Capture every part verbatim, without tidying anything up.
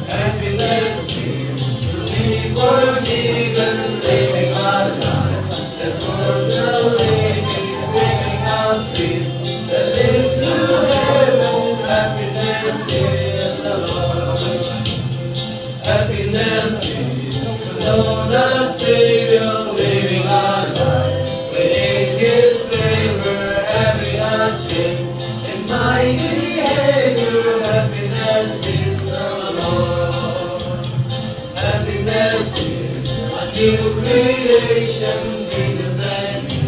Happiness is to be forgiven, living a life that for the living, taking a trip that leads to heaven. Happiness is the Lord. Happiness is to know the Savior, living a life within His favor, having a change in my behavior. Happiness is the Lord. Happiness is a new creation, Jesus and me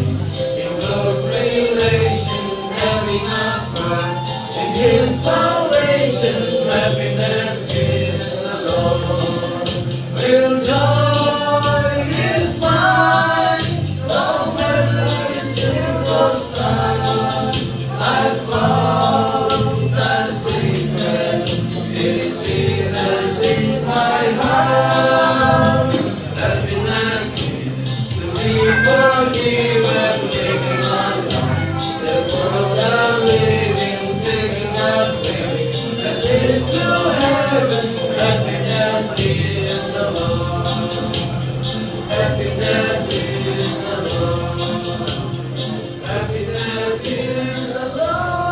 in close relation, having a part in His salvation. Happiness is the Lord. When joy is mine, no matter the tears or strife, I found the secret in Jesus in my heart. Happiness is to be forgiven, living a life that for the living, taking a trip that leads to heaven. Happiness is the Lord. Happiness is the Lord. Happiness is the Lord.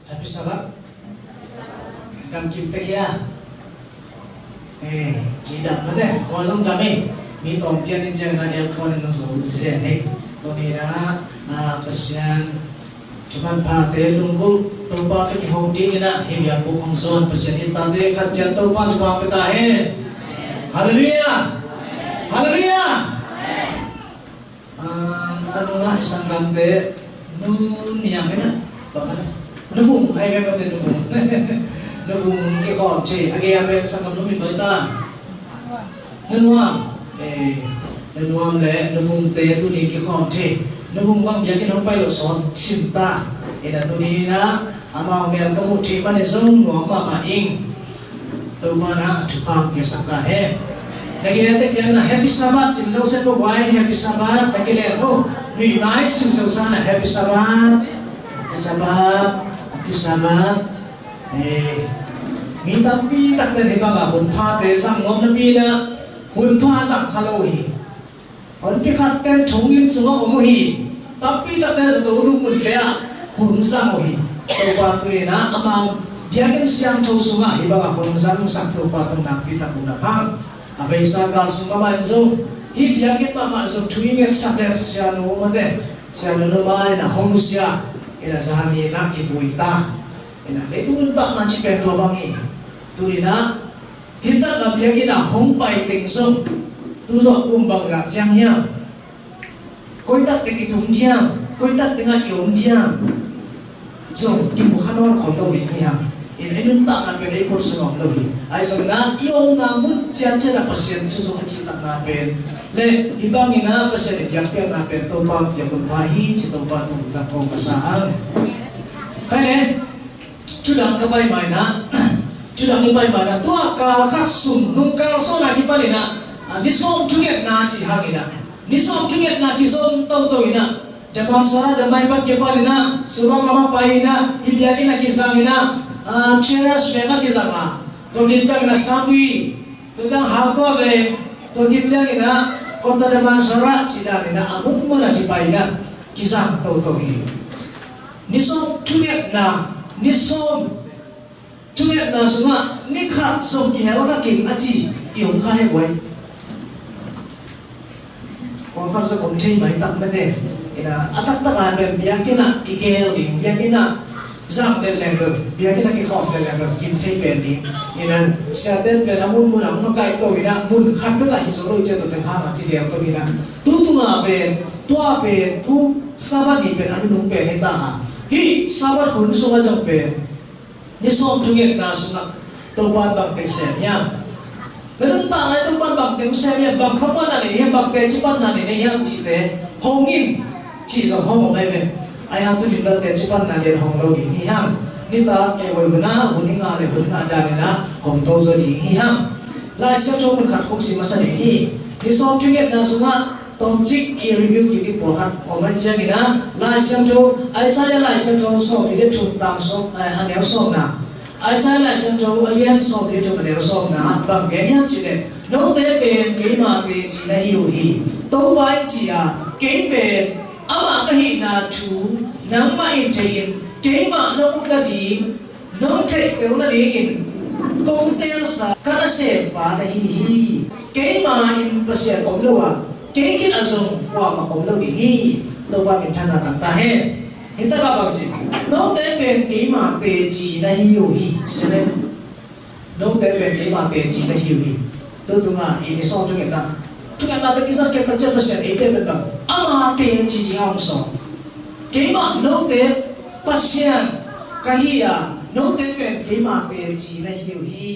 Happy Sabbath. Dam kim tek hia? Eh, ci dam mah te. Kua zong dam e. Mi tawm pian in ciang na aircon in nong zo sisen e. Tua ni na, ah, Pasian thuman phate lunggulh Topa tawh kiho ding in a, hih biakbuk hong zuan Pasian in tate khat ciat Topa thupha pia ta hen. Halleluiah. Halleluiah. Ah, ka nungah i sanggamte, nu Niang hi na, bang ka na, nu Vung, ai, ka kate nu Vung. Nu Vung kikhawm ci, a gei a pen sanggam nu min bang ta. Nu Nuam, eh, nu Nuam le nu Vungte tuni kikhawm ci. Nu Vung bang biakinn hong pai lo sawn cin ta. Ina tuni na, amau mial ka muh ci mah ni zong nuam mahmah ing. Topa na a thupha hong piasak ta hen. Na gei a tek ciang na Happy Sabbath, cin lo set ko wai Happy Sabbath, na gei le ko. Nui mai sim so sa na Happy Sabbath. Happy Sabbath. Happy Sabbath. Eh, mi tampi takte hih bang a hun phate zang nuam napi na hun pha zang kha lo hi. Honpi khat ten thong inn sungah om uh hi. Tampi takte zato lukmun te ah hun zang uh hi. Topa tuni na amau biakinn siangtho sungah hih bangah hun zangsak Topa tungah nakpi tak uh na phang. A beisa kal sung mahmah in zong hih biakinn mahmah zong thu i ngetsak le sianu mate, sianu noma in a hong nusia in a zan ni na kivui ta. In a leitung nuntakna ci pen tua bang hi. Tuni na Hih takna biakinn ah hong pai teng zong tu zawh kum bang gah ciang hiam? Koi tak teng i tung diam? Koi tak tengah i om diam? Zong kimu kha nawn khol lo ding hiam? In i nuntakna pen ei khut sung om lo hi. Ahi zongin i omna mun ciatciat ah Pasian thu zong a cih takna pen le hih bangin ah Pasian i biakpiakna pen Topa biakun pha hi ci Topa tung ka ko ka sa ang. Khai le. Cudang ka pai mai na, cudang i pai mai na, tua kal khat sung nung kal sawm na kipan in ah, a, ni sawm thungetna ci hang in ah, ni sawm thungetna kizom toto in ah, Damansara damai pat kipan in ah, Surang lam ah pai in ah, i biakinn ah kizang in ah, a, Cheras veng ah kizang a, tua khit ciang in ah Sakui, tua ciang Hakua veng, tua khit ciang in ah, Kota Damansara ci dan in ah, a mun mun ah kipai in ah, kizang toto hi. Ni sawm thungetna, ni sawm thungetna sungah ni khat sawm kihel kha keng a ci i hong kha he guai. Kua khat zong om thei mai tak mate. Ina a taktak a pen biakinn ah i gel ding, biakinn ah zang den leng bel, biakinn ah kikhawm den leng bel, kim thei pen ding. Ina siaten pen a mun mun ah hong makaih to ina mun khat bek ah hi zo lo i cian to pen hang ah kigel to ina. Tu tunga pen, tua pen, tu Sabbath ni pen a nunung pen hi ta a. Hih Sabbath hun sungah zong pen ni sawm thungetna sungah Topa in bang teng sem hiam? Na nuntakna ah Topa in bang teng sem hiam? Bang khawm na nei hiam? Bang teci pan na nei hiam cihte hong in cih zong hong om ahi ve. Ahi hang tuni bang teci pan na lian hong lo ding hi hiam? Nitak ei voi hun ah hun i ngah le hun ngah dan in ah hong to zaw ding hi hiam? Lai Siangtho mun khat kong sim masa ding hi. Ni sawm thungetna sungah tawmcik i review kik ding pawlkhat om ahih ciangin ah, Lai Siangtho, Isaiah Lai Siangtho sawmli le thum tang sawm, eh, a neu sawmna. Isaiah Lai Siangtho a lian sawmli le thum a neu sawmna bang gen hiam cih leh, note pen keima teci na hi uh hi. Topa in ci a, kei pen amah ka hihna thu nangmah in thei in, keimah nong ut nading nong theihtel nadingin kong teelsa ka nasempa na hi hi. Keima in Pasian om lo a, kei khit ah zong kuamah om lo ding hi. Topa minthanna tang ta hen. Hi takah bang ci, note pen keima teci na hi uh hi. Seven. Note pen keima teci na hi uh hi. Tu tungah i ni sawm thungetna, thungetna tawh kizang khit tak ciang Pasian eite pen bang ama teci ding a hong sawm. Keimah note Pasian ka hi a, note pen keima teci na hi uh hi.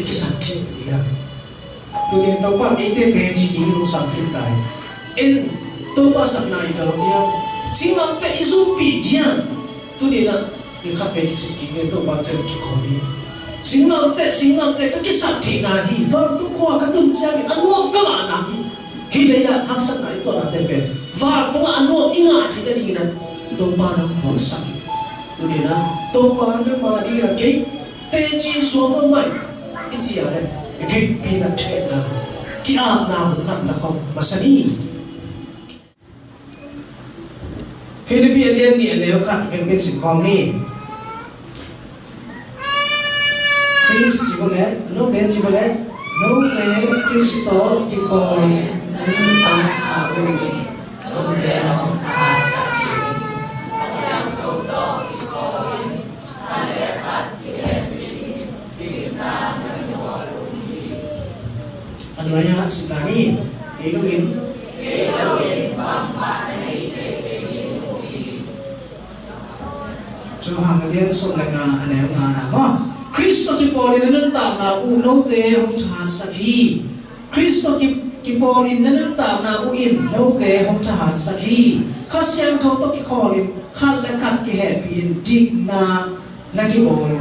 Kisat thei hi a. Tuni in Topa in eite teci ding hong sam khin ta hi. En, Topa sapna i dawng diam? Singlamteh i zumpih diam? Tuni in ah i khat pen kisik kik ve, Topa tawh kikhawm hi. Singlamteh, singlamteh ka kisat theihna hi. Vantung khua ka tun ciangin a nuam ka ngahna hi. Hi leh ah haksatna i tuahnate pen vantungah a nuam i ngah theih nadingin ah Topa in hong puaksak hi. Tuni in ah Topa nangma dingin ah kei teci suak mahmah in, i ci a leh i vekpi in ah thuhilhna, ki-apna hun khat la khawm masa ni. Philippi a lian nih a neu khat vekpi in sim khawm ni. Khrist ci bo leh, note ci bo leh, note Khrist tawh kipawl in a, a, a, a nuai-ah sim ta ni. Kei lo in. Johan a lian sawm le nga a neu ngana maw? Khrist tawh kipawlin na nuntakna uh note hong thahatsak hi. Khrist tawh ki, kipawlin na nuntakna uh in note hong thahatsak hi. Kha Siangtho tawh kikhawlin khat le khat kihehpihin dikna na kibawl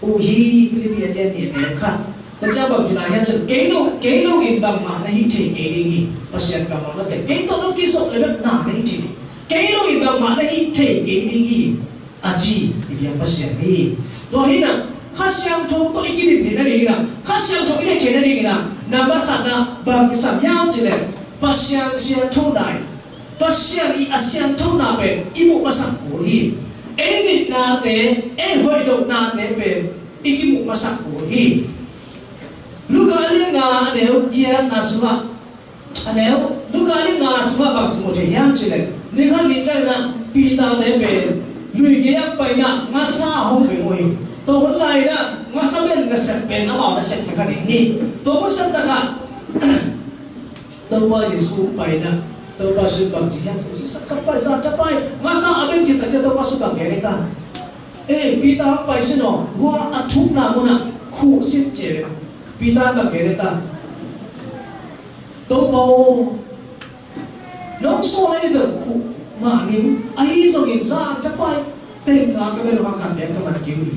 uh hi. Philippi a lian nih a neu khat. Tua ciang bang ci lai hiam cih leh, kei lo, kei lo in bangmah na hih thei kei ding hi. Pasian kammal mah teh, kei tawh na kizop leh bek na, na hih thei ding. Kei lo in bangmah na hih thei kei ding hi, a ci i biak Pasian hi. Tua hi in ah, Kha Siangtho tawh i kidim theih nadingin ah, Kha Siangtho i neih theih nadingin ah, nambat khatna bang kisam hiam cih leh, Pasian siangtho nai, Pasian i a siangthona pen i muh masak kul hi. Ei mitnate, ei hoih lohnate pen i kimuh masak kul hi. Luka a lian nga a neu giatna sungah, a neu, Luka a lian ngana sungah bang kimu thei hiam cih leh, ni khat ni ciangin ah Peter-te pen lui gei ah pai in ah ngasa a hong beng uh hi. Tua hun lai in ah ngasa beng nasep pen amau nasep khat ding hi. Tua hun septak ah Topa Jesu pai in ah, Topa Jesu bang ci hiam? Jesu ka pai, sa ka pai. Ngasa a beng khit tak ciang Topa Jesu bang gen hi ta? Eh, Peter, hong pai sin aw. Hua a thukna munah khuh sin ci ve. Peter bang gen hi ta? Topa aw, nong sawl ahi bel khuh mah ning, ahi zongin zan ka pai, teng nga ka bel hong khan deng ka man kei uh hi,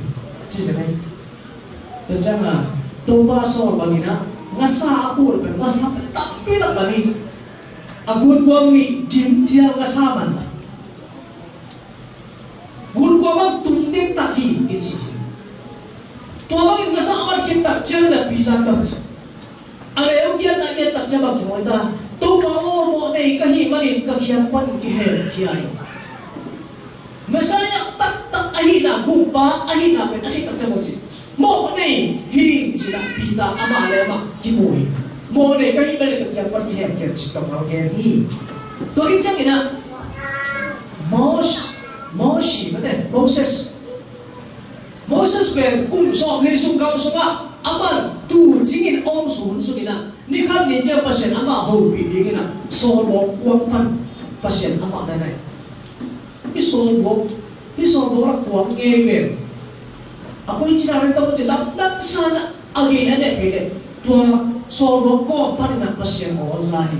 ci zen ahi. Tua ciangin Topa sawl bangin ah ngasa a pul pen ngasa takpi tak bang hi. A gunkuang nih dim phial ngasa man. Gunkuang bang tum ding tak hi, i ci hi. Tua bangin ngasa a man khit tak ciangin ah Peter bang, a neu giatna i et tak ciang bang kimu hi ta? Topa aw, mawhnei ka hih manin ka khiang pan kihemkhia in. Messiah taktak ahihna, gumpa ahihna pen a theih tak ciang bang ci, mawhnei hi, ci-in ah Peter amah le amah kimu hi. Mawhnei ka hih manin ka khiang pan kihemkhia in, ci kammal gen hi. Tua khit ciangin ah Mos-, Mosi, mate, Moses. Moses pen kum sawmli sung gam sungah aman tu cingin a om sun sungin ah, ni khat ni ciang Pasian amah hopih dingin ah sawlbawk kuang pan Pasian amah nainai. Hih sawlbawk, hih sawlbawk lah kuang ngei ven. A koici na ven tam ci, lamdang sa in ah a gei a neh kei leh tua sawlbawk kawm panin ah Pasian aw za hi.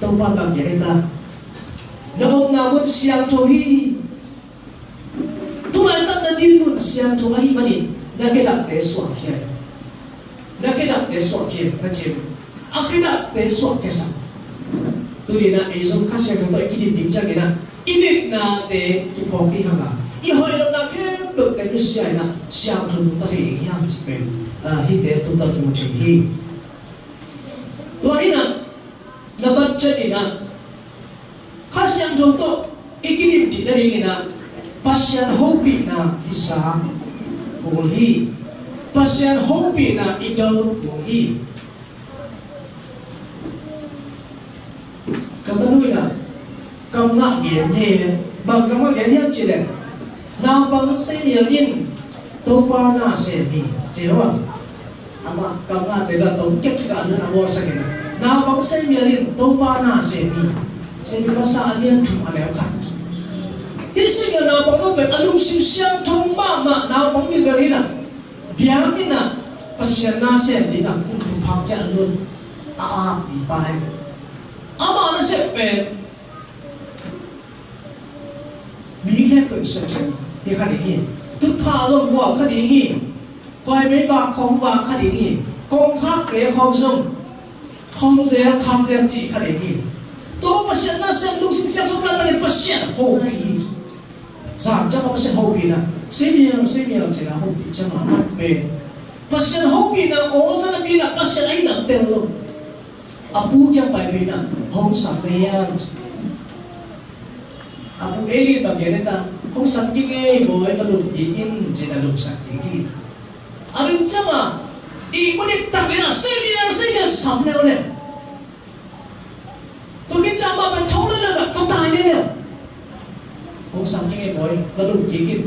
Topa bang gen hi ta? Na omna mun siangtho hi. Tu laitak na dinmun siangtho ahih manin na khedapte suahkhia in. Na khedapte suahkhia in, na cin. A khedapte suahkhia sak. Tuni in ah ei zong Kha Siangtho tawh i kidim ding ciangin ah i nitnate kiphawkpih hang a, i hoih lohna khempeuhte nusia in ah siangtho nungta thei ding hiam cih pen, ah, hihte tungtawn kimu thei hi. Tua hi in ah, na budget in ah, Kha Siangtho tawh i kidim theih nadingin ah Pasian hopihna i sa kul hi. Pasian hopihna i do kul hi. Ka tanu in ah, kam ngah gen hi. Bang kam ngah gen hiam cih leh, naupang seimial in Topa na sem hi, ci lo a. Amah kam ngahte bel tawm kek kik a nun a bawlsak in, naupang seimial in Topa na sem hi. Seimial masa a lian thum a neu khat. Hih seimial naupang no pen a lungsim siangtho mahmah naupang bel hi in ah, biakinn ah, Pasian na sem dingah kum thum phak ciang a lut a akpi pa hi. Ama nasep pen mi khempeuh in sem thei hi kha ding hi. Tutphah zong gual kha ding hi. Khuaimei vak khawng vak kha ding hi. Kongkhakte khawng zong khawng zel khak zel cih kha ding hi. Tua Pasian na sem lungsim siangtho na tangin Pasian hopih hi. Zan ciang a Pasian hopih na, Samuel, Samuel ci-in a hopih ciang a, amah pen Pasian hopihna aw zat napi-in a Pasian a itna tel lo. A pu kiang pai peuh in a, hong sam na hiam ci. A pu Eli bang gen hiam, hong sam kei ing ei bawi, ka lum kik in ci-in a lumsak kik hi. A lim ciang a ihmu diktak leh in a, Samuel, Samuel, sam leuleu. Tua khit ciang amah pen tho leuleu, ka tai leuleu. Hong sam kei ing ei bawi, ka lum kik in.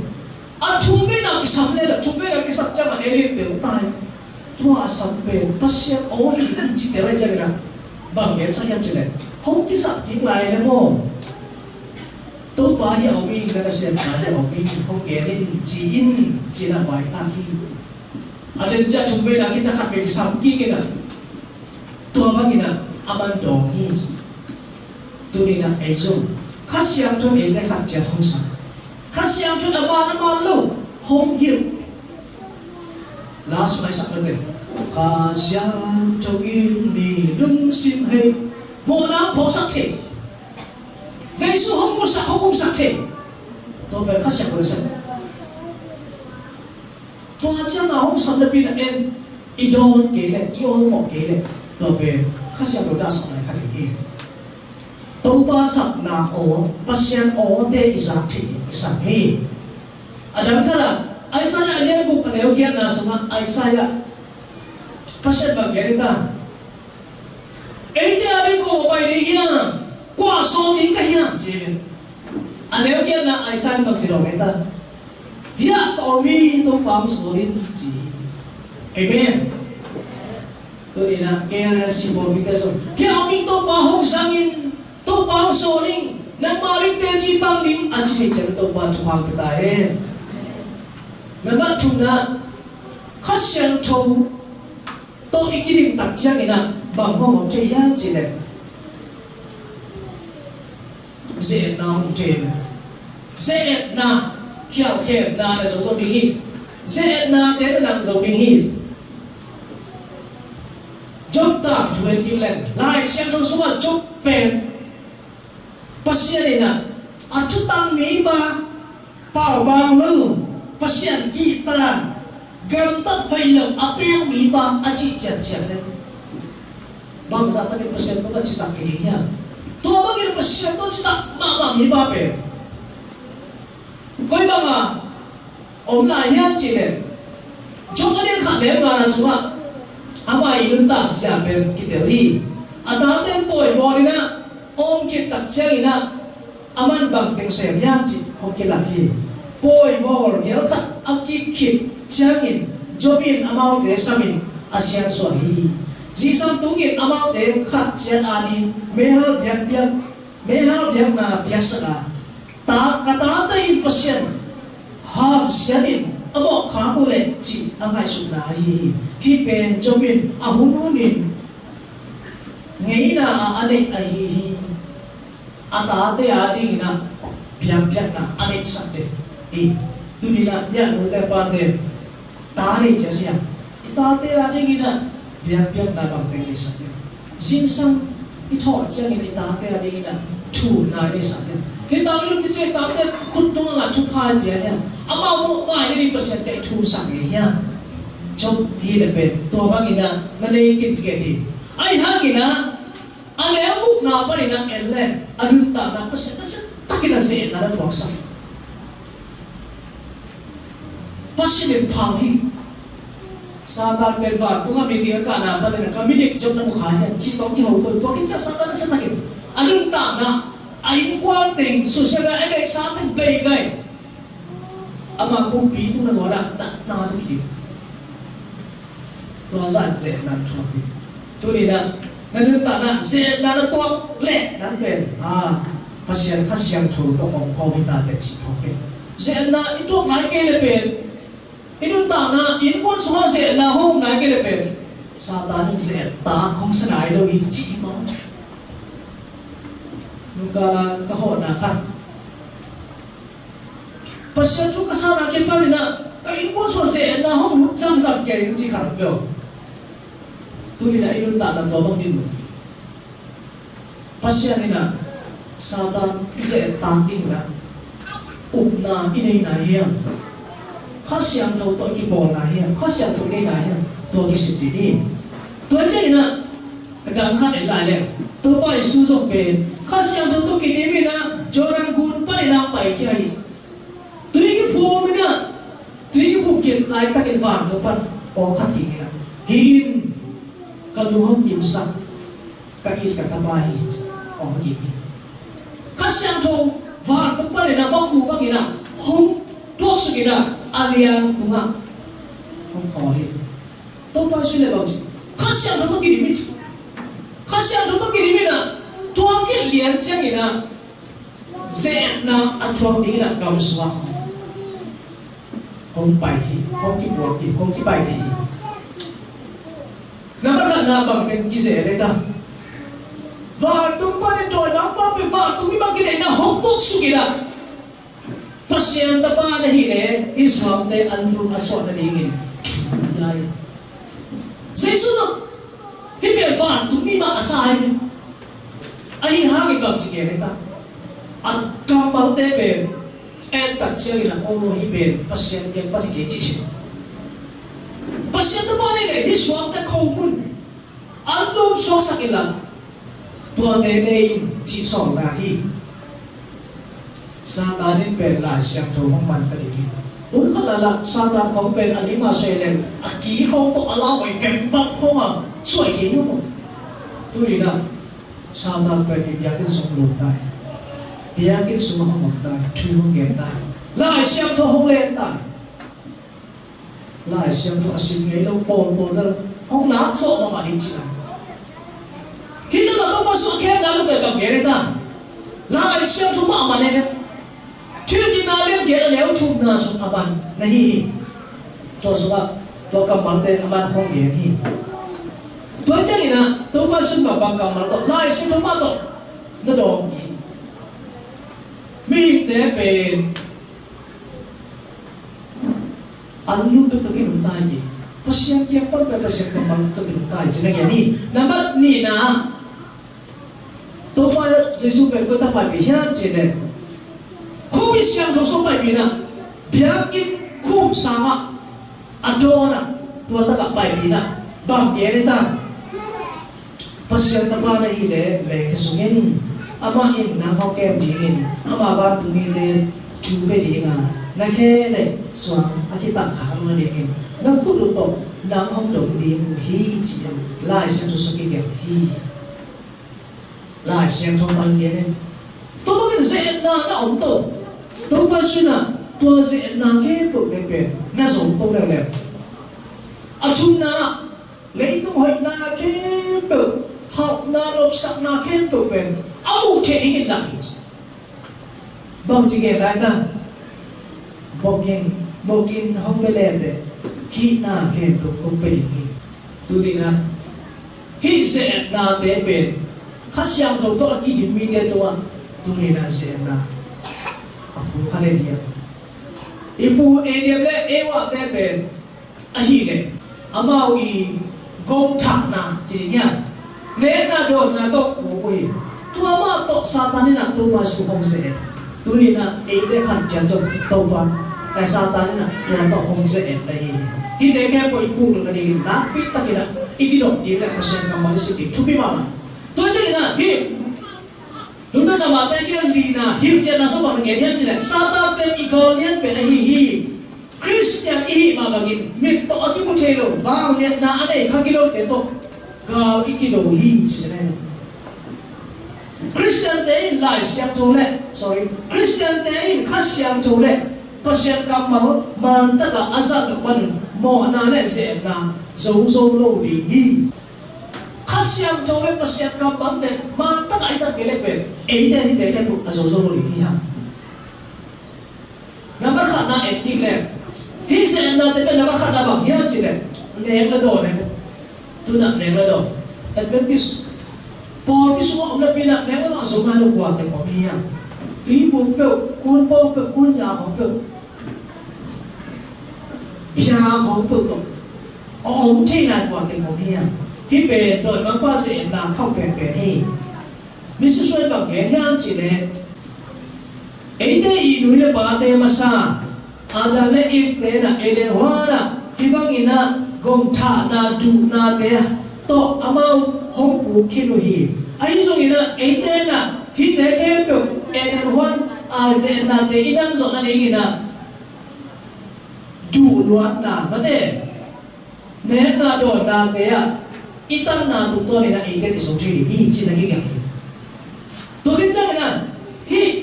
A thum vei-in a kisam leuleu, thum vei-in a kisam ciang a Eli tel tai. Tua a sam pen Pasian aw hi, ci tel ahih ciangin a, bang gensak hiam cih leh, hong kisam kik lai leh maw, Topa hi a om ing, na nasempa hi a om ing, hong gen in, ci-in, ci-in a vai tak hi. A den ciang thum vei-in a kici a, khat vei kisam kik in a, tua bangin a, aman dawng hi. Tuni-in a ei zong Kha Siangtho in eite khat ciat hong sam. Kha Siangtho in a man a man lo hong hilh. La sung a i sak lote, Kha Siangtho in mi lungsim hei, mawhna hong phawksak thei, Jesu hong musak, hong umsak thei. Tua pen Kha Siangtho in a sem. Tua ciang a hong sam napi-in a en, i dawn kei leh, i awlmawh kei leh, tua pen Kha Siangtho in a sam lai kha ding hi. Topa sapna aw, Pasian awte i zak theih ding kisam hi. A dang khat ah Isaiah a lian guk a neu giatna sungah Isaiah, Pasian bang gen hiam, eite ading kua pai ding hiam, kua sawl ding ka hiam ci. A neu giatna Isaiah in bang ci dawng hiam, hiah ka om hi, Topa hong sawl in ci. Amen. Tuni-in a K L S C pawlpite zong, hiah om ing, Topa hong zang in, Topa hong sawl ing, nangma ring teci pang ding, a ci thei ciang Topa thupha pia ta hen. Nambat thumna, Kha Siangtho tawh i kidim tak ciangin a, bang hong om thei hiam cih leh, ze-etna hong om thei hi. Ze-etna, khialkhemna na zo zo ding hi. Ze-etnate na nang zo ding hi. Job tangthu en kik leng, Lai Siangtho sungah Job pen Pasian in a, a thutang mi bang, pau bang lo, Pasian kihtak, gamtat hoih lo a pek mi bang a cih ciatciat leh, bangzah takin Pasian tawh ka citak kei ding hiam? Tua bangin Pasian tawh citak mahmah mi bang pen koi bang a om lai hiam cih leh, Job a lian khat neu ngana sungah ama i nuntak zia pen kitel hi. A tate in pawi bawl in a, a om khit tak ciangin a, aman bang teng sem hiam cih hong kilak hi. Pawi bawl hial khat a kik khit ciangin Job in amaute samin a siansuah hi. Zingsang tungin amaute khat ciat ading meihal diakdiak, meihal diakna piaksak a, ta, ka tate in Pasian hamsiat in a mawhkhak uh leh cih a ngaihsutna ahi hi. Hih pen Job in a hunhun in ngeina a a neih ahi hi. A tate adingin a biakpiakna a neihsak den hi. Tuni-in a, biak nute pate, ta nei cia cia, i tate adingin a biakpiakna bang teng neihsak den? Zingsang i thawh ciangin i tate adingin a thuumna i neihsak den? Nitak i lum ni ciang i tate khut tungah ngah thupha i pia hiam? Amau mawhmaina ding Pasian tawh i thuumsak ngei hiam? Job hi leh pen tua bangin a na nei kinken hi. Ahih hangin a, a neu gukna panin a en leh, a nuntakna Pasian nasep takin a ze-etna na tuaksak. Pasian in phang hi. Satan pen vantungah midik a kahna panin a, ka midik Job na mu kha hiam cih tawh kiho peuh, tua khit ciang Satan nasep takin a nuntakna, a innkuan teng, social life, a neihsa teng bei gai. Ama pumpi tung nangawn ah natna tawh kidim. Tua zah in ze-etna na thuak hi. Tuni-in a, na nuntakna ah ze-etna na tuak leh nang pen, a, Pasian Kha Siangtho tawh om khawm hi ta teh cih phawk hi. Ze-etna i tuak nai kei leh pen I nuntakna, innkuan sungah ze-etna hong nai kei leh pen Satan in ze-et tak hong sa nai lo hi ci hi maw. Nungkala ka hawhna khat, Pasian thu ka sana kei panin ah ka innkuan sungah ze-etna hong lut zangzang kei in ci khat lo. Tuni-in ah i nuntakna tua bang din lo. Pasian in ah Satan i ze-et tak dingin ah upna i nei nai hiam? Kha Siangtho tawh i kibawl nai hiam? Kha Siangtho i nei nai hiam? Tua kisit ding hi. Tua ciangin ah ka dang khat en lai leh, Topa Jesu zong pen Kha Siangtho tawh kidim in ah Jordan gun panin ah paikhia hi. Tui kiphum in ah, tui kiphum khit laitakin vantung pan aw khat ging in ah, hi in, ka nu hong dimsak, ka it ka tapa hi, aw ging hi. Kha Siangtho vantung panin ah va khu bangin ah hong tuaksuk in ah a lian tungah hong khawl hi. Topa Jesu leh bang ci, Kha Siangtho tawh kidim hi ci. Kha Siangtho tawh kidim in ah, tua khit lian ciangin ah ze-etna a thuak dingin ah gam sungah hong pai hi, hong kipuak hi, hong kipai thei hi. Na ka khatna bang pen kize le ta. Vantung panin dawi nang pa pen vantung mi bang kideihna hong tuaksuk in ah, Pasian tapa na hih leh hih suangte an lum a suah nadingin thu hi. Jesu tawh hih pen vantung mi mah a sa hi. Ahi hangin bang ci gen hi ta. A kammalte pen en tak ciangin ah, aw, hih pen Pasian kiang pan hi kei ci ci. Pasian tapa na hih leh hih suangte khomun an lum suaksak inla, tuate ne in cih sawlna hi. Satan in pen Lai Siangtho hong man ta ding hi. Hun khat ah lah Satan khong pen a lim a suai leng a ki khong tawh a lau a i vem bang khong a suai kei hi maw. Tuni-in ah Satan pen i biakinn sung lum ta hi. Biakinn sung hong om ta hi. Thu hong gen ta hi. Lai Siangtho hong len ta hi. Lai Siangtho a sim ngei lo pawlpawl na hong nak zawh mahmah ding ci lai. Hih na ka Topa sung a khemna lo pen bang gen hi ta. Lai Siangtho mahmah na hi. Thilhihna lian gen a neu thumna sung a man na hi hi. Tua sungah tua kammalte a man hong gen hi. Tua ciangin ah Topa sung mah bang kammal tawh Lai Siangtho mah tawh na dawng hi. Mihingte pen an lum pek tawh kinungta hi. Pasian kiang pan pek, Pasian kammal tawh kinungta hi ci na gen hi. Nambat nihna, Topa Jesu pen koi tak paipih hiam cih leh, khuapi siangtho sung paipih in ah, biakinn khum sangah a dawn ah, tua takah paipih in ah, bang gen hi ta. Pasian tapa na hih leh leitung sungin amah in nang hong kem dingin, ama vantung mite thu pia ding a, na khe le suang a kitak khak nadingin na khut uh tawh nang hong dong ding uh hi ci-in Lai Siangtho sung kigelh hi. Lai Siangtho pan gen in. Tua bangin ze-etna na om to. Topa sung ah tua ze-etna khempeuh te pen na zong to leuleu. A thumna, leitung hoihna khempeuh, hauhna, lopsakna khempeuh pen a muh theih dingin lak hi. Bang ci gen lai ta. Bokin, bokin hong pia leh teh, hihna khempeuh hong pia ding hi. Tuni-in ah hih ze-etnate pen Kha Siangtho tawh a kidim mite tungah tuni-in ah ze-etna a phungkhat hi. I pu Adam le Evate pen ahih leh amau i gomthahna ci ding hiam, nekna dawnna tawh uk uh hi. Tua mah tawh Satan in ah Topa Jesu hong ze-et. Tuni-in ah eite khan ciat zong Topa, eh, Satan in ah tua tawh hong ze-et na hi hi. Hihte khempeuh i puklut nadingin nakpi takin ah i kidop ding le Pasian kammal i sik ding thupi mahmah. Tua ciangin ah hih Lungdamna Matthai a lian lina, himciamna sung bang na gen hiam cih leh, Satan pen i gal lian pen ahi hi. Khristian i hih mah bangin mit tawh a kimu thei lo, vangliatna a nei kha kilote tawh gal i kido hi ci hi. Khristiante in Lai Siangtho le, sorry, Khristiante in Kha Siangtho le Pasian kammal mantakah a zat loh panin mawhna le ze-etna zo zo lo ding hi. Kha Siangtho le Pasian kammal pen mantakah i zat kei leh pen eite hihte khempeuh a zo zo lo ding hi hang. Nambat khatna en kik leng, hih ze- Nate pen na khat na bang hiam cih leh, nek le dawn eh. Tuna nek le dawn. Adventist pawlpi sungah om napi-in ah nek le dawn a zong nai lo kua teng om hiam? Tuibup peuh, kunpo peuh, kunya khong peuh, bia khong peuh tawh a om thei nai kua teng om hiam? Hih pen dawimangpa ze-etna khauh penpen hi. Missis White bang gen hiam cih leh, eite i nu le pate masa Adam le Eve te in ah Eden huan ah hih bangin ah gongthahna duhnate tawh amau hong puk khin uh hi. Ahi zongin ah eite in ah hihte khempeuh Eden huan a ze-etnate i nam zawh nadingin ah duhluatna mate, nekna dawnnate ah i tanna tungtawnin ah eite i zo thei ding hi cih na kigelh hi. Tua khit ciangin ah hih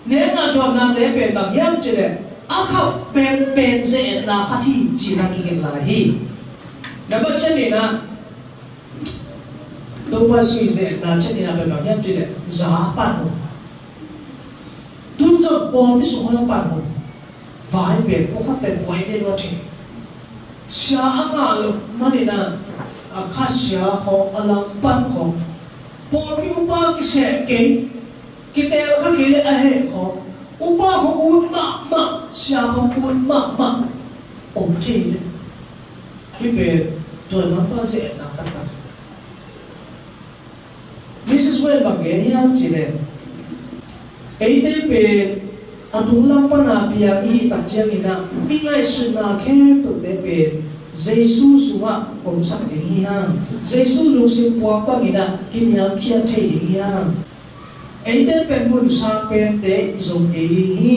nekna dawnnate pen bang hiam cih leh, a khauh penpen ze-etna khat hi cih na kigelh lai hi. Nambat khatna, Topa Jesu i ze-etna khatna pen bang hiam cih leh, za pan un. Tun zong pawlpi sung hong pan un. Vai pen pawlkhatte buai le lua thei. Sia a ngah loh manin ah, a kha sia khawng, a lam pan khawng, pawlpi upa kiseh kei, kitel kha kei leh a heh khawng, upa khawng ut mahmah, sia khawng ut mahmah om thei leh. Hih pen dawimangpa ze-etna taktak. Missis White bang gen hiam cih leh, eite pen a tunglam pan a piang i hih tak ciangin ah i ngaihsutna khempeuhte pen Jesu sungah omsak ding hi hang. Jesu lungsim puak bangin ah kiniamkhiat thei ding hi hang. Eite pen mun sang pente i zong kei ding hi.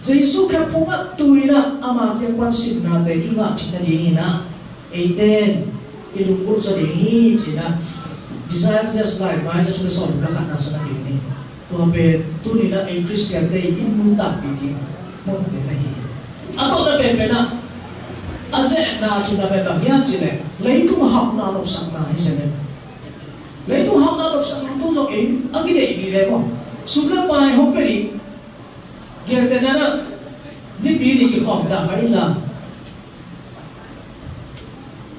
Jesu khephung ah tu-in ah ama kiang pan sinnate i ngah theih nadingin ah eite in i lunggulh zaw ding hi ci-in ah Desire of Jesus Life, Maiza sung le sawm le khatna sung ah ding hi. Tua pen tuni-in ah ei Khristiante i nuntakpih ding munte na hi. A tawpna penpen ah a zetna thumna pen bang hiam cih leh leitung hauhna nopsakna hi zen. Leitung hauhna nopsakna tu zong ei a kideih ding leh maw, sum le pai hong pia ding. Gentehna-in ah nipi ni kikhawm dah mah inla,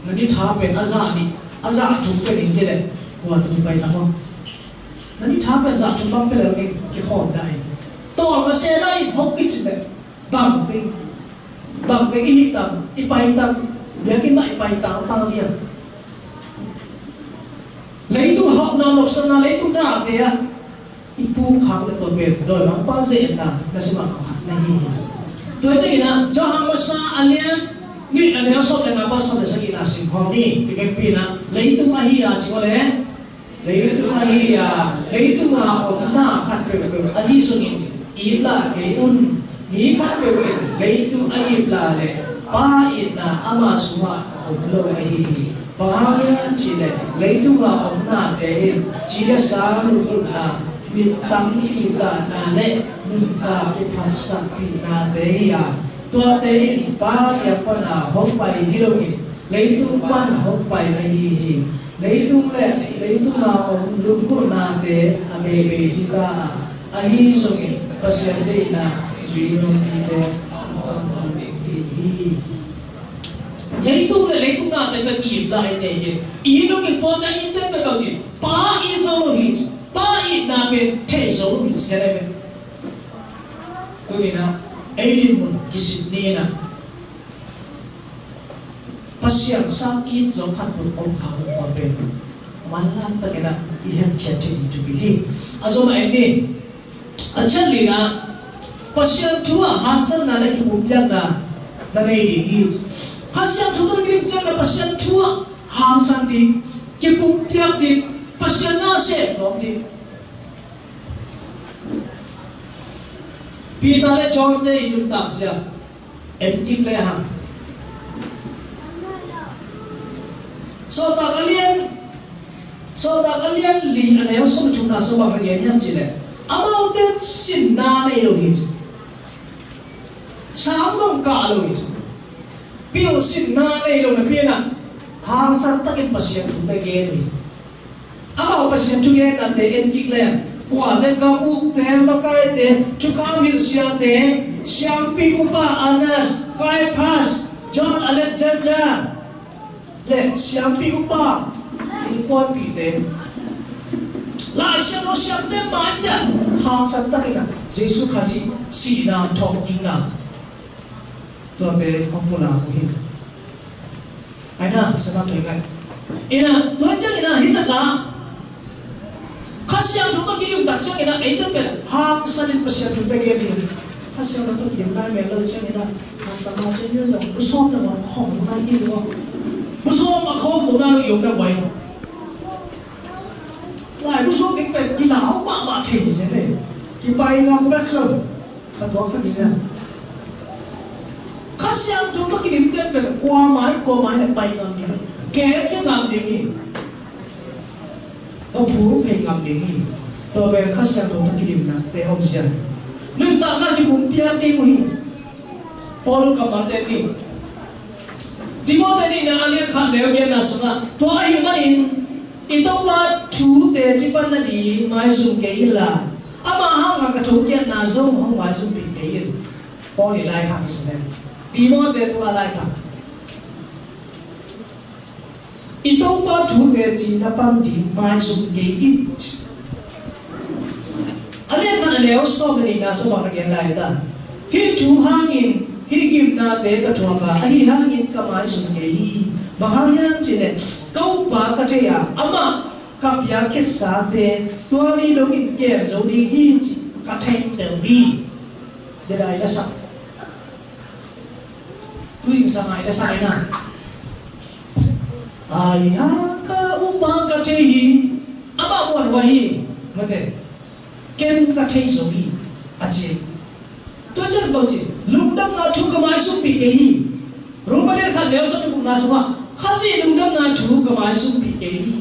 na ni tha pen a zah nih, a zah thum pia ding ci leh kua tawh kipai ta maw? Na ni tha pen zah thum bang pia leh kikhawm dah in, tawlnga se dah in hong kici leh bang ding, bang ding i hih tam, i pai tam, biakinn mah i pai tangtang liang. Leitung hauhna nopsakna, leitung nate ah i puk khak leh tua pen dawimangpa ze-etna na si mahmah khat na hi hi. Tua ciangin ah Johan masa a lian nih, a neu sawm le nga pan sawm le sagihna sim khawm ni. I vekpi-in ah leitung ahi a ci uh leh, leitung ahi a, leitung a omna khat peuhpeuh ahi sungin ip lah kei un. Mi khat peuh in leitung a ip lah leh Pa itna ama sungah a om lo ahi hi. Bang hang hiam cih leh leitung a omnate in ci le sa, lunggulhna, mittang kiiplahna le nuntak kiphatsakpihnate hi a, tuate in Pa kiang pana hong pai hi loin leitung pan hong pai ahi hi. Leitung le leitung a om lunggulhnate a beibei hi ta a, ahi zongin Pasian deihna zui nuam mite hi hi. Leitung le leitung nate pen i ip lah i nei hi. I lungin tua na i pen pen bang ci, Pa it zo lo hi. Pa itna pen thei zo lo hi. Sia le pen tuni-in ah ei dinmun kisit ni-in ah Pasian sang it zo khat peuh om kha lo, tua pen manlang takin ah i hemkhiat theih ding thupi hi. A zom a en ni. A ciang lina, Pasian thu ah hangsanna le kipumpiakna na nei ding hi. Kha Siangtho tawh na kidim ciangin ah Pasian thu ah hangsan ding, kipumpiak ding, Pasian na sem nuam ding. Peter le John te i nuntak zia en kik le hang. Sawltak a lian, Sawltak a lian li a neu sawm thumna sung bang a gen hiam cih leh, amaute sinna nei lo hi ci. Sang zong kah lo hi ci. Pil sinna nei lo napi-in ah hangsan takin Pasian thute gen uh hi. Amau Pasian thugennate en kik leng, kuate, gam ukte, makaite, thukham hilh siate, siampi upa Annas, Caiaphas, John, Alexander, le siampi upa, innkuanpihte, Lai Siangtho siamte maite hangsan takin ah Jesu Khazih sihna thawhkikna tuate hong pulak uh hi. Aina, sana tui ngai. Ina, tua ciang ina, hi taka Kha Siangtho tawh kidim tak ciang ina, eite pen hangsan in Pasian thute gen hi. Kha Siangtho tawh kidim nai mel lo ciang ina, hangsan ma ciang ina, bu sawm na ma khawng nai ki lo. Bu sawm a khawng tu na lo yong na wai. Lai bu sawm ik pen kilau mahmah thei zen e. Kipai ngam bek lo. Ka tua kha ding a. Kha Siangtho tawh kidim pen pen kuamah kuamah in pai ngam ding hi. Kei kei ngam ding hi. Ka phu pei ngam ding hi. Tua pen Kha Siangtho tawh kidimnate om sian. Nuntakna kipumpiak ding uh hi. Paul kammalte ni. Timote nihna a lian khat neu giatna sungah, tua ahih manin i Topa thu teci pan nading maizum kei inla, ama hanga ka thongkiatna zong hong maizumpih kei in. Paul i laikhak hi sine. Timote tungah laikhak. I Topa thu teci na pan ding maizum kei in. A lian khat a neu sawm le nihna sungah bang na gen lai ta. Hih thu hangin hih gimnate ka thuak a, ahi hangin ka maizum kei hi. Bang hang hiam cih leh ka upa ka thei a, amah ka piakkhiatsate tua ni dongin kem zo ding hi cih ka thei tel hi. Dedai la sak. Tuingsang ai la sak ina. Ai ha, ka upa ka thei hi. Amah muan huai hi. Mate. Ken ka thei zo hi. A ci. Tua ciang bang ci. Lungdamna thu ka maisumpih kei hi. Roma lian khat neu sawm le gukna sungah Khazih lungdamna thu ka maisumpih kei hi.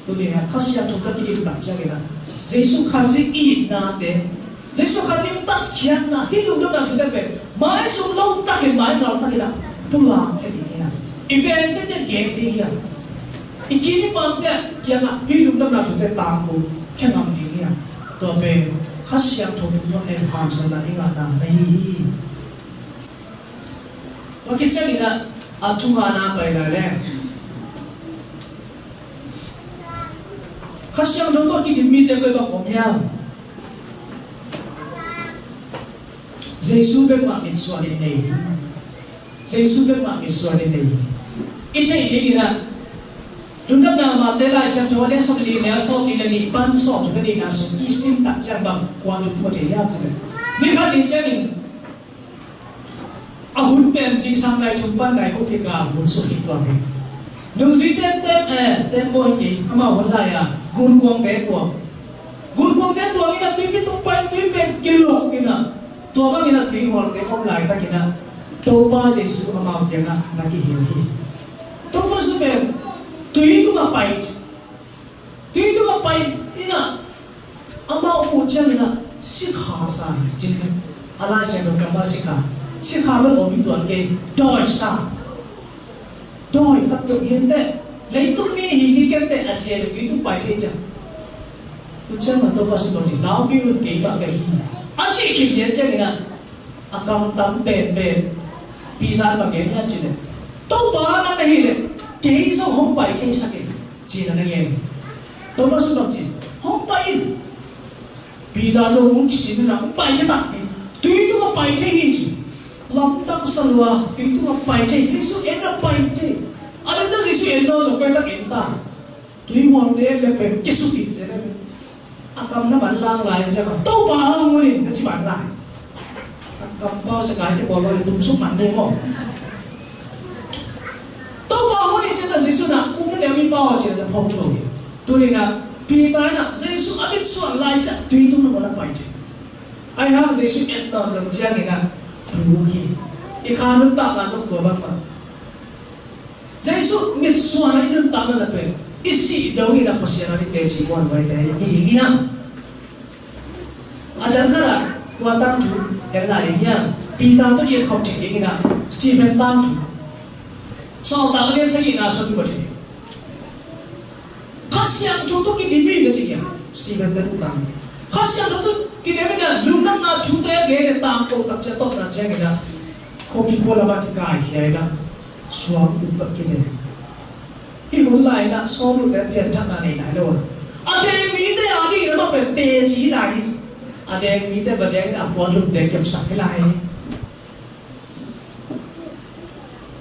Tuni-in ah Kha Siangtho ka kidim tak ciangin ah Jesu Khazih itnate, Jesu Khazih tatkhiatna, hih lungdamna thute pen maizum lo takin, maizum lo takin ah pulak khia ding hi a, i vengte tawh gen ding hi a, i kim i pamte kiangah hih lungdamna thute tangko khia ngam ding hi a, tua pen Kha Siangtho tungtawn in hamsatna i ngahna na hi hi. Tua khit ciangin ah a thungahna pai lai leng, Kha Siangtho tawh kidim mite koi bang om hiam? Jesu bek mah mitsuan in nei hi. Jesu bek mah mitsuan in nei hi. I theih dingin ah Lungdamna Mate Lai Siangtho a lian sawm le li, neu sawm le li pan sawm thum le lina sung i sim tak ciang bang kua thu phawk thei hiam cih leh, ni khat ni ciangin a hun pen zingsang nai thum pan nai guk kikal hun sung hi tuak hi. Nungzuite tem, eh, tembaw hi kei, amau hun lai-a gunkuangte tuang. Gunkuangte tuang in ah tuipi tung pai, tui pen kilawh in ah, tua bangin ah tuihualte om laitakin ah Topa Jesu amau kiangah na kihel hi. Topa Jesu pen tui tungah pai. Tui tungah pai in ah, amau muh ciangin ah sikha sa hi, ci-in ah. A Lai Siangtho kammal sikha, sikha bel om hi tuan kei, dawi sa. Dawi khat tung hi inteh, leitung mi hi kei inteh, a ci-in tui tung pai thei ciang. Tua ciangin ah Topa Jesu tawh ci, laupi un, kei bang ka hi, a cih khin lian ciangin ah, a kamtam penpen Peter in bang gen hiam cih leh, Topa nang na hih leh kei zong hong pai thei sak in, ci-in ah na ngen hi. Topa Jesu bang ci, hong pai in. Peter zong hong kisim in ah hong pai takpi, tui tungah pai thei hi ci. Lamdang sa lua, tui tungah pai thei, Jesu en a pai thei. A leh ta Jesu en nawn lo, pai tak en ta. Tuihualte le pen kisuk in se le pen. A kam na manlang lai ciang a, Topa hong hun in na ci man lai. A kam pau sa ngai te bawl bawl le tum suk man ding maw. Topa hong hun in ci-in ah Jesu in ah, um na deuh mi pau a ci-in ah phawk lo hi. Tuni-in ah Peter in ah Jesu a mitsuan lai siah tui tung na bawl a pai thei. Ahi hang Jesu et tawn lo ciangin ah thu hi. I kha nuntakna zong tua bangmah. Jesu mitsuan a i nuntakna na pen i sih dongin a Pasian a i teci muanhuaite i hi hiam? A dang khat ah kua tangthu en lai ding hiam? Peter tawh i et khop theih dingin ah Stephen tangthu. Sawltak a lian sagihna sung i bawh thei. Kha Siangtho tawh kidim hi na ci hiam? Stephen te utang. Kha Siangtho tawh kidim hi na, lungdamna thute a gen a tangko tak ciang, tawpna ciangin ah Khuapi pua lamah kikaikhia in ah suang uk ah kideng. Hih hun lai-in ah sawm ute pianthakna nei nai lo a, a deng mite a ding in amah pen teci lai hi. A deng mite va deng in a puan lumte kepsak hi lai hi.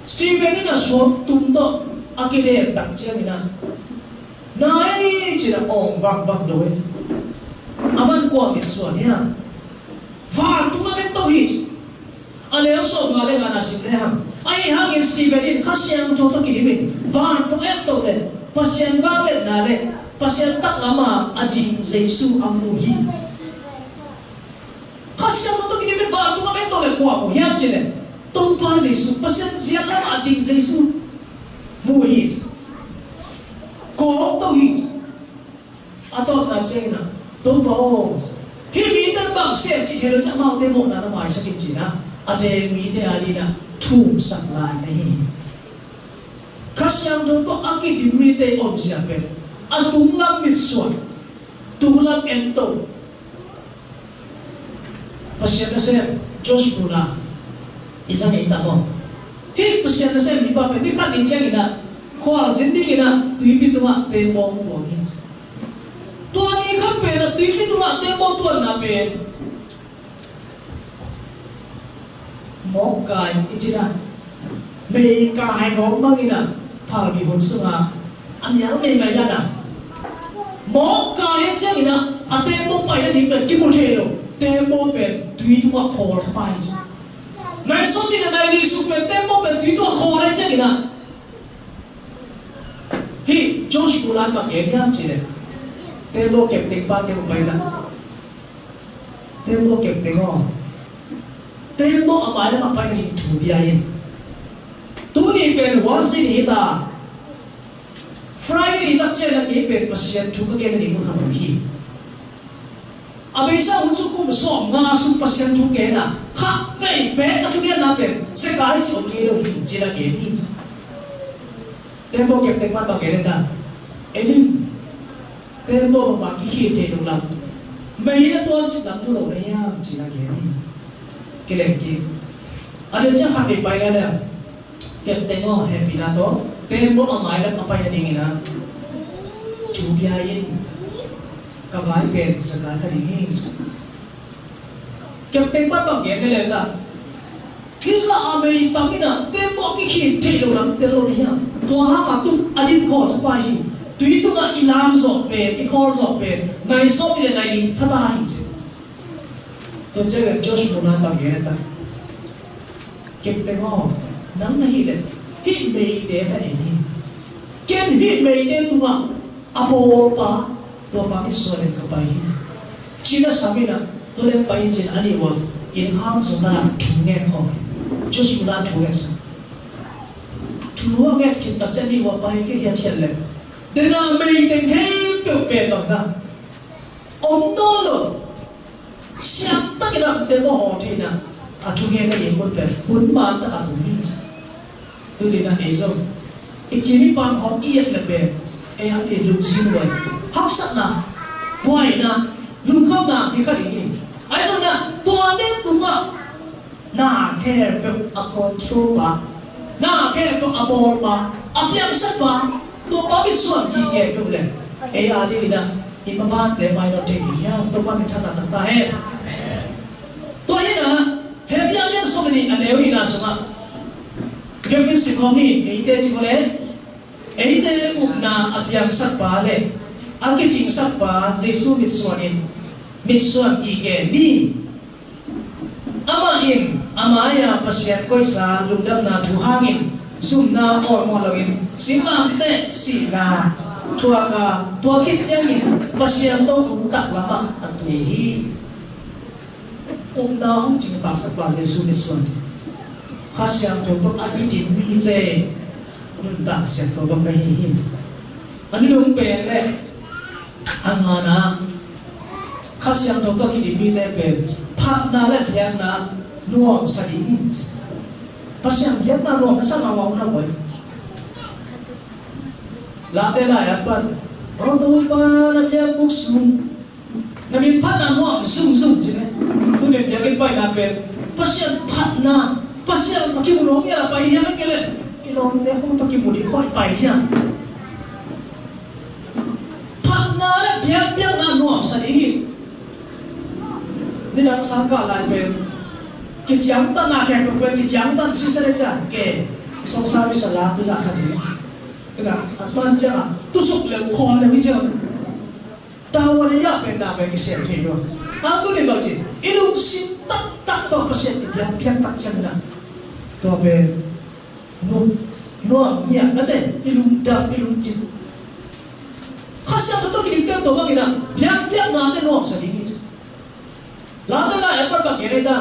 Stephen in a suang tum tawh a kideng tak ciangin ah, "Nai," ci-in a awng vakvak do hi. Aman kua mitsuan hiam? Vantung a met to hi. A neu sawmnga le ngana sim le hang. Ahi hangin Stephen in Kha Siangtho tawh kidim in vantung a et to le Pasian vangliatna le Pasian taklam a a ding Jesu a mu hi. Kha Siangtho tawh kidim in vantung a et to le kua mu hiam cih leh Topa Jesu, Pasian ziat lam a a ding Jesu mu hi. Kawk to hi. A tawpna ciangin ah, "Topa aw, hih mite bang sem cih thei lo, amaute mawhna na maisak in," ci-in ah a deng mite a ding in ah thumsak lai na hi hi. Kha Siangtho tawh a kidim mite omzia pen a tunglam mitsuan, tunglam ento. Pasian nasem Josh Muller i zang ei tam aw. Hih Pasian nasem mipa pen ni khat ni ciangin ah khualzin dingin ah tuipi tungah teembaw hong tuang hi. Tua ni khat pen ah tuipi tungah teembaw tuanna pen mawk kai i cih dan, mei kai mawk bangin ah phalbi hun sungah a mial mei mei dan ah, mawk kai a ciangin ah a teembaw paina ding pen kimu thei lo. Teembaw pen tui tungah khawl thapai hi. Nai sawm nih le nai nih sung pen teembaw pen tui tungah khawl a ciangin ah, hih Josh Muller in bang gen hiam cih leh, teembaw kepteng pa kiang pai in ah, "Teembaw kepteng aw, teembaw a mai lam a paina ding thu bia in. Tuni pen Wednesday ni hi ta, Friday ni tak ciangin ah kei pen Pasian thu ka genna ding mun khat om hi. A beisa hun sung kum sawmnga sung Pasian thu gen a, kha vei bek a thugenna pen sekai cih om ngei lo hi," ci-in a gen hi. Teembaw kepteng pan bang gen hiam ta? "En in, teembaw bangmah kikhim thei lo lam, mei na tuam cik lam mu lo na hiam?" ci-in a gen hi. Kilem kik. A lian ciang khat vei pai lel lel, "Kepteng aw, hehpihna tawh teembaw a mai lam a paina dingin ah thu bia in, ka vai pen sekai kha ding hi." Kepteng pan bang gen lel ta? "Hih zah a mei tam in ah teembaw a kikhim thei lo lam tel lo na hiam? Tua hang a tup a dim khawl thapai hi. Tui tungah i lam zawh pen, i khawl zawh pen nai sawm nih le nai nih pha ta hi," ci. Tua ciangin Josh Muller in bang gen hiam ta? "Kepteng aw, nang na hih leh hih meite na en hi. Ken hih meite tungah a bawlpa, tuapa mitsuan in ka pai hi," ci-in a sam in ah, "Tua leh pai in," ci-in a nih ua inn hang zong na thu ngen khawm. Josh Muller thu ngen sa. Thu a nget khit tak ciang a nih ua pai khit hiathiat leh, den a meite khempeuh pen bang ta, om nawn lo. Siangtakin a teembaw hawl thei in ah, a thugenna inn mun pen hun man takin tung hi. Tuni in ah ei zong i kim i pam khawng i et leh pen ei a pen lungsim huai, haksatna, buaina, lungkhamna hi kha ding hi. Ahi zongin ah tuate tungah na khempeuh a control pa, na khempeuh a bawlpa, a piangsak pa, Topa mitsuan kik khempeuh leh ei a dingin ah i mabante mainawt thei ding hiam? Topa minthanna tang ta hen. Tua hi in ah, Hebru a lian sawm le nih, a neu nihna sungah, Kevin Sikong in eite ci ko leh, eite upna a piangsakpa le a kicingsakpa Jesu mitsuan in, mitsuan kik ni. Amah in a mai-a Pasian koihsa lungdamna thu hangin zumna awlmawh loin singlamteh sihna thuak a, tua khit ciangin Pasian tokhom taklamah a tu hi. Upna hong cingtaksakpa Jesu mitsuan, Kha Siangtho tawh a kidim mite nuntak siangtho bang na hi hi. A nunung pen le a ngana, Kha Siangtho tawh a kidim mite pen phatna le biakna nuamsa ding hi. Pasian biakna nuamsa mawkmawk na buai. Late lai-ah pan, "Aw Topa, na biakbuk sung na min phatna nuam zungzung," ci ne. Tuni biakinn paina pen Pasian phatna, Pasian tawh kimu nuam hiam a pai hiam, a kei leh i lawmte hong tawh kimu ding hoih pai hiam? Phatna le biakpiakna nuamsa ding hi. Nidang sangkah lai pen kiciangtanna khempeuh pen kiciangtan sisa le ciang ke songsa misa la tu zahsa ding. Kena a man ciang a tusuk leu khawl leu hi ciang. Tawa le yah pen na pen kisem thei lo. A tuni bang ci i lungsim taktak tawh Pasian i biakpiak tak ciang na tua pen nuam, nuam ngiat na te, i lungdam, i lungkim. Kha Siangtho tawh kidim teng tua bangin a biakpiaknate nuamsa ding hi. Late la en pan bang gen ei ta.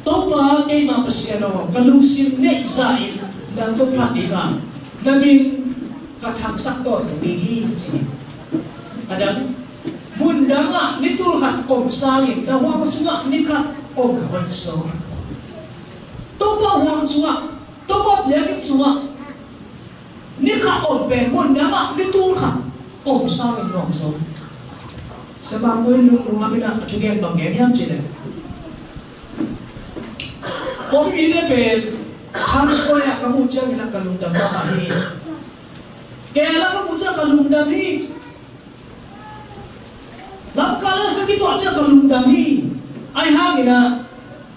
Topa keima Pasian aw, ka lungsim neih zah in nang kong phat ding a, na min ka thangsak tawntung ding hi, ci. A dang, mun dangah ni tul khat om sangin na huang sungah ni khat om hoih zaw. Topa huang sungah, Topa biakinn sungah ni khat om pen mun dangah ni tul khat om sangin nuam zaw. Sia Mang Boi Lung, Lung Lam in a thugen bang gen hiam cih leh, kong mite pen Times Square ah ka muh ciangin a ka lungdam mahmah hi. Kei la ka muh ciang ka lungdam hi. Lamkal ah ka kituah ciang ka lungdam hi. Ahi hangin a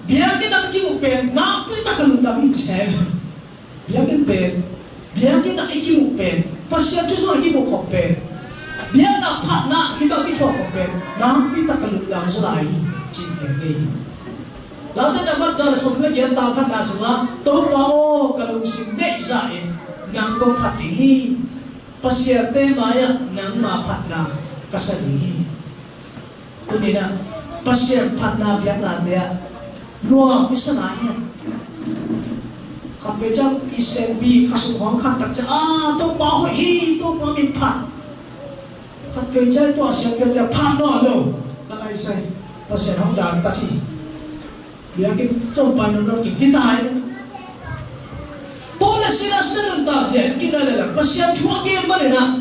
biakinn ah ka kimuh pen nakpi tak ka lungdam hi, ci sem. Biakinn pen, biakinn ah i kimuh pen, Pasian thu sungah i kimuh khop pen, biakna phatna i kimuh khop pen nakpi tak ka lungdam zaw lai hi, ci gen hi. Late na mat za le sawm le giat, tang khatna sungah, Topa aw, ka lungsim neih zah in nang kong phat ding hi. Pasiante mai-ah nangma phatna ka sa ding hi. Tuni-in ah Pasian phatna biaknate ah nuam i sa nai hiam? Khatvei ciang i siampi kha sung hong khan tak ciang, a, Topa hoih hi, Topa min phat. Khatvei ciang tua siampi ciang phat nawn lo, ka lai sai, Pasian hong dang tak hi. Biakinn zong pai nawn lo kik hi ta hi. Paul le Silas na nuntak zia en kik lai leh Pasian thu a gen manin ah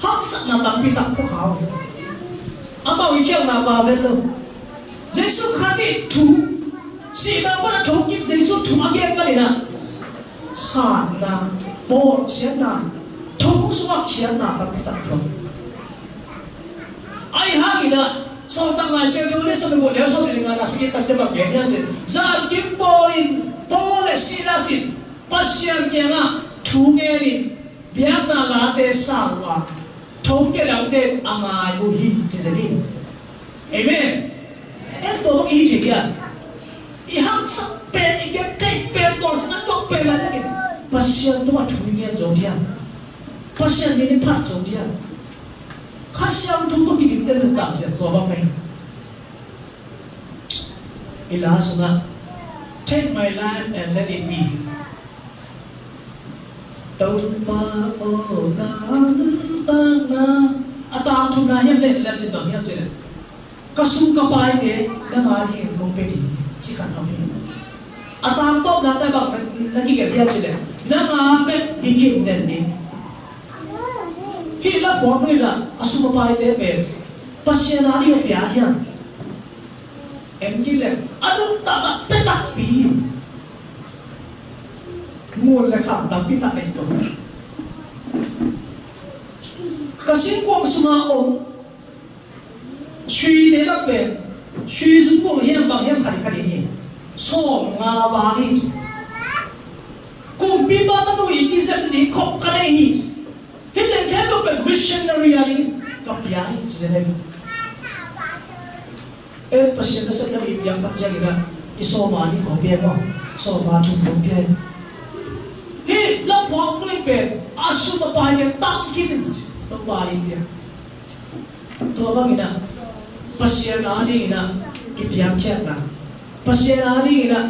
haksatna tampi tak pua kha uh. Amau i khialhna pau vet lo. Jesu Khazih thu, sihna pan a thokik Jesu thu a gen manin ah sanna, bawlsiatna, thong sungah khiatna tampi tak thuak. Ahi hangin ah Sawltak Lai Siangtho lian sawm le guk, neu sawm le nga na sagih tak ciang bang gen hiam cih leh, zankim pawl in, Paul le Silas in Pasian kiangah thu ngenin biakna late sa uh a, thongkia dangte a ngai uh hi, ci zen hi. Amen. En tua bang i hi cih hiam? I haksa pen, i gentheih pen, bawlsiatna tuak pen laitakin Pasian tungah thu i ngen zo diam? Pasian min i phat zo diam? Kha Siangtho tawh kidim teng nuntak zia tua bang hi. I la sungah, "Take my life and let it be." Topa aw, ka nuntakna, a tangthumna hiam leh, leh cin bang hiam cih leh, ka sum ka paite nang a dingin kong pia ding hi, ci khat om hi. A tangtawpna te bang na, na kigelh hiam cih leh, nang a bek hi khin den ding. Hih laphuak nu in ah a sum a paite pen Pasian a ding a pia hiam? En kei leh a nuntakna pia takpi hi. Ngun le kham tampi tak nei tuan. Ka singkuang sungah om suite bang pen, sui zungkuang hiam bang hiam khat khat hi. Sawmnga val hi ci. Kumpipa tanu i kizep ding khop ka nei hi ci. Hih teng khempeuh pen missionary a ding ka pia hi ci zen hi. Eh, Pasian nasepna i piang tak ciangin ah i sawma nih khawng pia maw? Sawma thum khawng pia hi. Hih laphuak nu in pen a sum a paite tam khin in ci. Topa ding pia. Tua bangin ah Pasian a dingin ah kipiangkhiatna, Pasian a dingin ah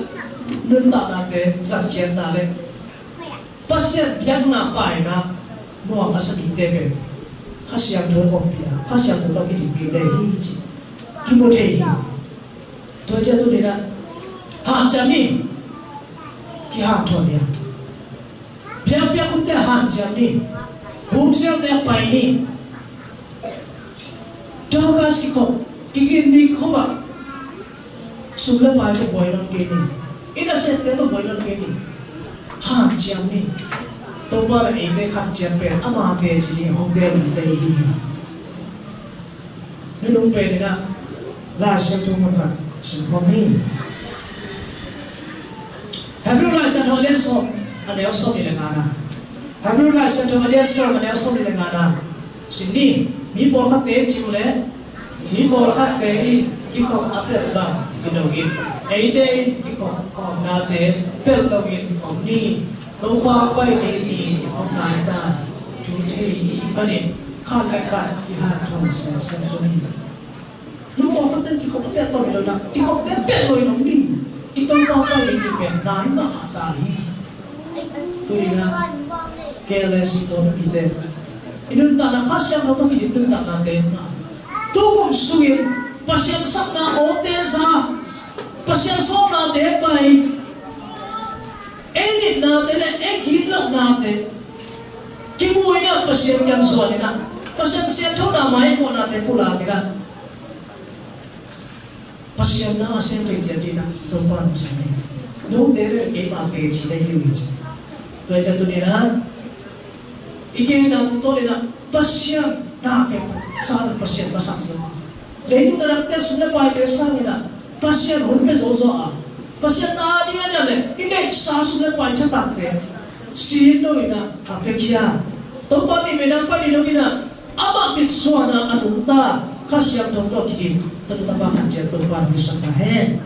nuntaknate zatkhiatna le Pasian biakna paina nuam a sa dingte pen Kha Siangtho hong pia, Kha Siangtho tawh kidim ding le hi ci. Kimu thei hi. Tua ciang tuni-in ah hanciam ni. Kihanthawn ni. Biakpiak utte hanciam ni. Bumsiaute pai ni. Dorcas kikhop, kigin ni kikhop ah, sum le pai buai nawn kei ni. I nasepte tawh buai lo kei ni. Hanciam ni. Topa le eite khat ciat pen amate ci ni, hong del ni te hi. Nunung pen in ah Lai Siangtho mun khat sim khawm ni. Hebrew Lai Siangtho a lian sawm, a neu sawm nih le ngana. Hebrew Lai Siangtho a lian sawm, a neu sawm nih le ngana. Sim ni, mi pawlkhatte in cih uh leh, mi pawlkhatte in kikhop a pelh bang hi lo in, eite in kikhop khawmnate pelh loin om ni. Topa Paidi ni hong nai ta, thu thei i hih manin khat le khat kihanthawn semsem uh hi. Lungkhamte in kikhop a pelh lo hi lo in ah, kikhopte pelh loin om ni. I Topa Paidi ni pen nai mah kha ta hi. Tuni in ah, K L S C tawh mite, i nuntakna Kha Siangtho tawh kidim nuntaknate, tu kum sungin Pasian sapna awte za, Pasian sawlnate pai, ei nitnate le ei gitlohnate kimu in ah, Pasian kiang zuan in ah, Pasian siangthona mai mawhnate pulak in ah, Pasian na a sem thei ciat ding in ah Topa hong sem hi. Note le keimah teci na hi uh hi ci. Tua hi ciang tuni in ah, i genna tungtawn in ah Pasian na kem sa, Pasian masak zaw a, leitung na dangte sum le paite sangin ah Pasian hun pia zo zaw a, Pasian na ding a nia le i neihsa sum le pai thatakte sin lo in ah a pia khia. Topa ni mena pai ni lo in ah, amah mitsuan a a nungta Kha Siangtho tawh kidim tanu tapa khat ciat Topa na hong hisak ta hen.